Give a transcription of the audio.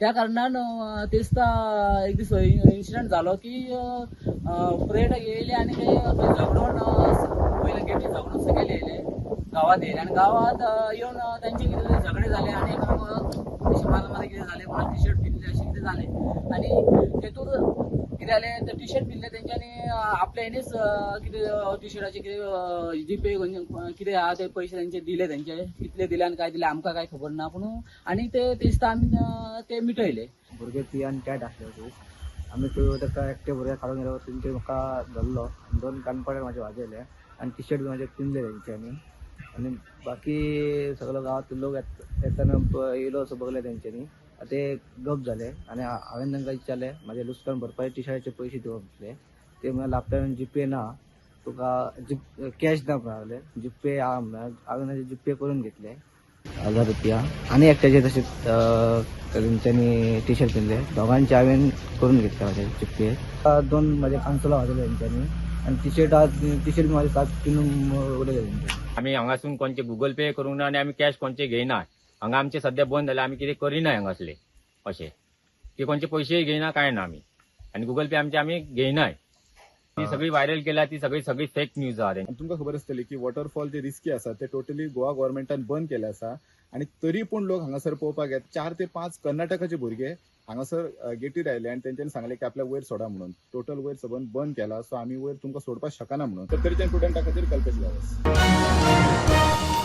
त्या कारणान ते दिसता एक दीस इन्सिडंट जालो की पर्यटक येयले आनी ते थंय झगडून पयले गेटी झगडून सकयल येयले, गांवांत येयले आनी गांवांत येवन तेंचे कितें तरी झगडे जाले आनी अशें मारामारी कितें जालें, कोणाक टी शर्ट पिनले अशें कितें जालें. आनी तेतूर कितें जालें, ते टी शर्ट पिनले तेंच्यांनी आपल्यानीच कितें टी शर्टाचे कितें जीपे कितें आहा ते पयशे तेंचे दिले, तेंचे कितले दिले आनी काय दिले आमकां काय खबर ना, पूण आनी ते दिसता आमी ते मिटयले. भुरगे पियान टॅट आसले खूब. आमी थंय ताका एकटे भुरगे काडून गेले, तेंचे म्हाका धरलो, दोन कानपड्यार म्हाजे वाजयले आनी टी शर्ट बी म्हाजे पिनले तेंच्यांनी. आनी बाकी सगळो गांवांत लोक येतना येयलो असो बघले तेंच्यांनी, ते गप जाले. आनी हांवें तांकां विचारलें म्हाजे लुकसाण भरपाई टी शर्टाचे पयशे दिवप म्हटले. ते म्हळ्यार आपल्यान जीपे ना, तुका कॅश ना म्हणले, जीपे आहा म्हणल्यार हांवें तांचे जीपे करून घेतले 1000 रुपया. आनी एकट्याचे तशेंच तेंच्यांनी टी शर्ट पिनले, दोगांचे हांवें करून घेतले म्हाजे जीपे. दोन म्हाजे कानसोलां वाजयले तेंच्यांनी आनी टी शर्ट म्हाजे सात पिनून उडयले तेंच्यांनी. आमी हांगासून कोणचे गुगल पे करूंक ना आनी आमी कॅश कोणचे घेयना. हांगा आमचे सद्या बंद जालें, आमी कितें करिना हांगासले अशें की कोणचे पयशेय घेयना कांय ना आमी, आनी गुगल पे आमचे आमी घेयनाय. ती सगळी व्हायरल केल्या ती सगळी सगळी फेक न्यूज आहा. आनी तुमकां खबर आसतली की वॉटरफॉल जे रिस्की आसा ते टोटली गोवा गव्हर्मेंटान बंद केले आसा आनी तरी पूण लोक हांगासर पळोवपाक येता. 4 ते 5 कर्नाटकाचे भुरगे हांगासर गेटीर आयले आनी तेंच्यांनी सांगलें की आपल्याक वयर सोडा म्हणून. टोटल वयर सबंद बंद केला, सो आमी वयर तुमकां सोडपाक शकना म्हणून. तर तरीच्यान प्रुडंटा खातीर कल्पेश गांवस.